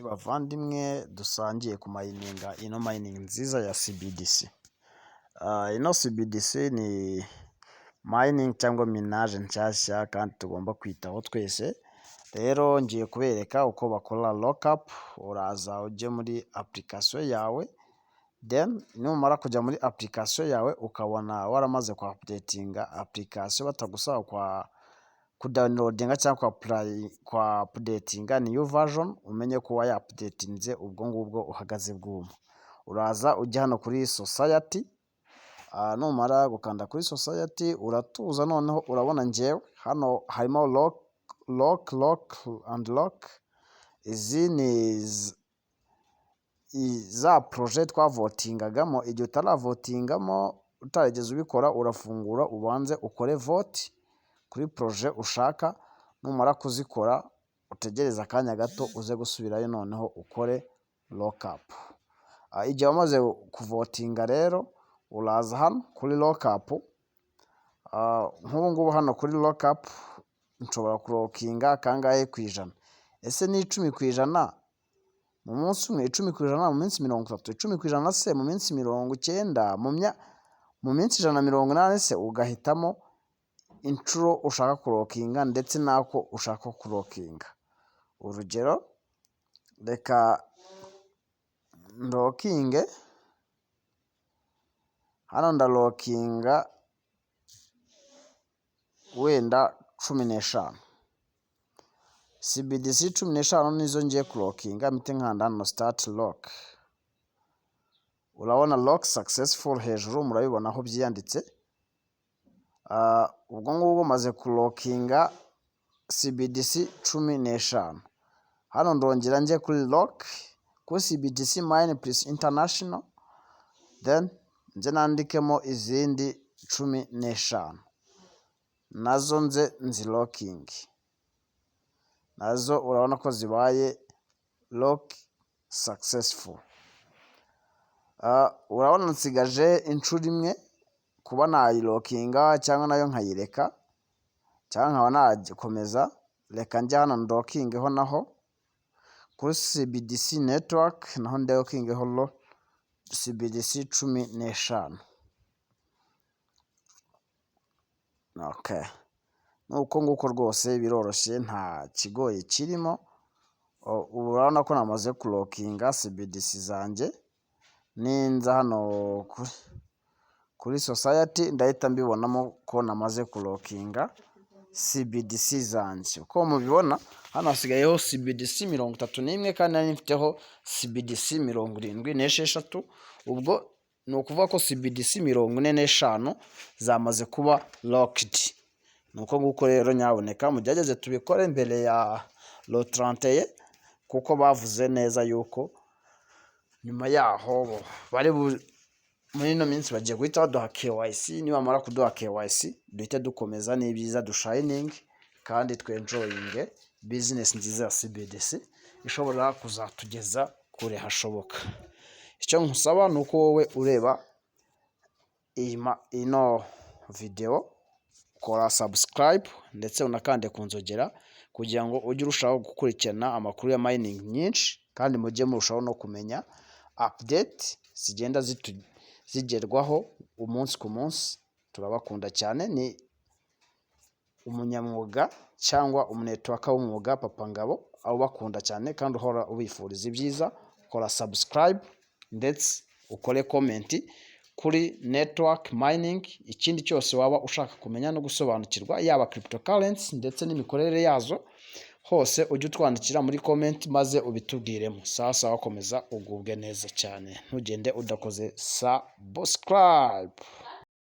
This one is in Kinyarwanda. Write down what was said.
Nshuti bavandimwe dusangiye kumininga ino mining nziza ya CBDC. Ino CBDC ni mining cyangwa minage nshyashya kandi tugomba kwitaho twese. Rero ngiye kubereka uko bakora lockup. Uraza ujye muri application yawe, then numara kujya muri application yawe ukabona waramaze kwa updatinga application, batagusaba kwa kudownloadinga cyangwa kwa updatinga new version, umenye ko wayaupdatinze. Ubwo ngubwo uhagaze bwuma. Uraza ujya hano kuri society. Numara gukanda kuri society uratuza. Noneho urabona njyewe hano harimo lock, lock, lock and lock. Izi ni za projet twavotingagamo. Igihe utaravotingamo, utarigeze ubikora, urafungura ubanze ukore vote kuri projet ushaka. Numara kuzikora utegereze akanya gato, uze gusubirayo noneho ukore lockup. Igihe wamaze kuvotinga rero uraza hano kuri lockup. Nk'ubu ngubu hano kuri lockup nshobora kulockinga kangahe ku ijana? Ese ni 10% mu munsi umwe, 10% mu minsi 30, 10% se mu minsi 90, mu minsi 180 se? Ugahitamo inshuro ushaka kulockinga ndetse n'ako ushaka kulockinga. Urugero, reka ndockinge hano, ndalockinga wenda 15 CBDC, 15 nizo ngiye kulockinga. Mpite nkanda hano start lock. Urabona lock successful hejuru, murabibona aho byiyanditse. Ubwo ngubwo maze kulockinga CBDC 15. Hano ndongera njye kuri lock kuri CBDC mine plus international, then nze nandikemo izindi 15, nazo nze nzilockinge. Nazo urabona ko zibaye lock successful. Urabona nsigaje inshuro imwe kuba nayilockinga cyangwa nayo nkayireka cyangwa nkaba nakomeza. Reka njye hano ndockingeho naho kuri CBDC network, naho ndockingeho CBDC 15. Okay. Nuko nguko rwose biroroshye, nta kigoye kirimo. Ubu urabona ko namaze kulockinga CBDC zanjye. Ninza hano kuri society ndahita mbibonamo ko namaze kulockinga CBDC zanjye. Uko mubibona hano hasigayeho CBDC 31 kandi nari mfiteho CBDC 76. Ubwo ni ukuvuga ko CBDC 45 zamaze kuba locked. Ni uko nguko rero, nyabuneka mugerageze tubikore mbere ya le 31, kuko bavuze neza yuko nyuma yaho bari muri ino minsi bagiye guhita baduha KYC. Nibamara kuduha KYC duhite dukomeza n'ibyiza, dushininge kandi twenjoyinge business nziza ya CBDC ishobora kuzatugeza kure hashoboka. Icyo nkusaba ni uko wowe ureba ino videwo, kora subscribe ndetse unakande ku nzogera kugira ngo ujye urushaho gukurikirana amakuru ya mining nyinshi, kandi mujye murushaho no kumenya update zigenda zigerwaho umunsi ku munsi. Turabakunda cyane. Ni umunyamwuga cyangwa umunetworker w'umwuga, Papa Ngabo, ubakunda cyane kandi uhora ubifuriza ibyiza. Kora subscribe ndetse ukore comment kuri network mining, ikindi cyose waba ushaka kumenya no gusobanukirwa, yaba cryptocurrency ndetse n'imikorere yazo, hose ujye utwandikira muri comment maze ubitubwiremo. Sawa sawa, komeza ugubwe neza cyane, ntugende udakoze subscribe.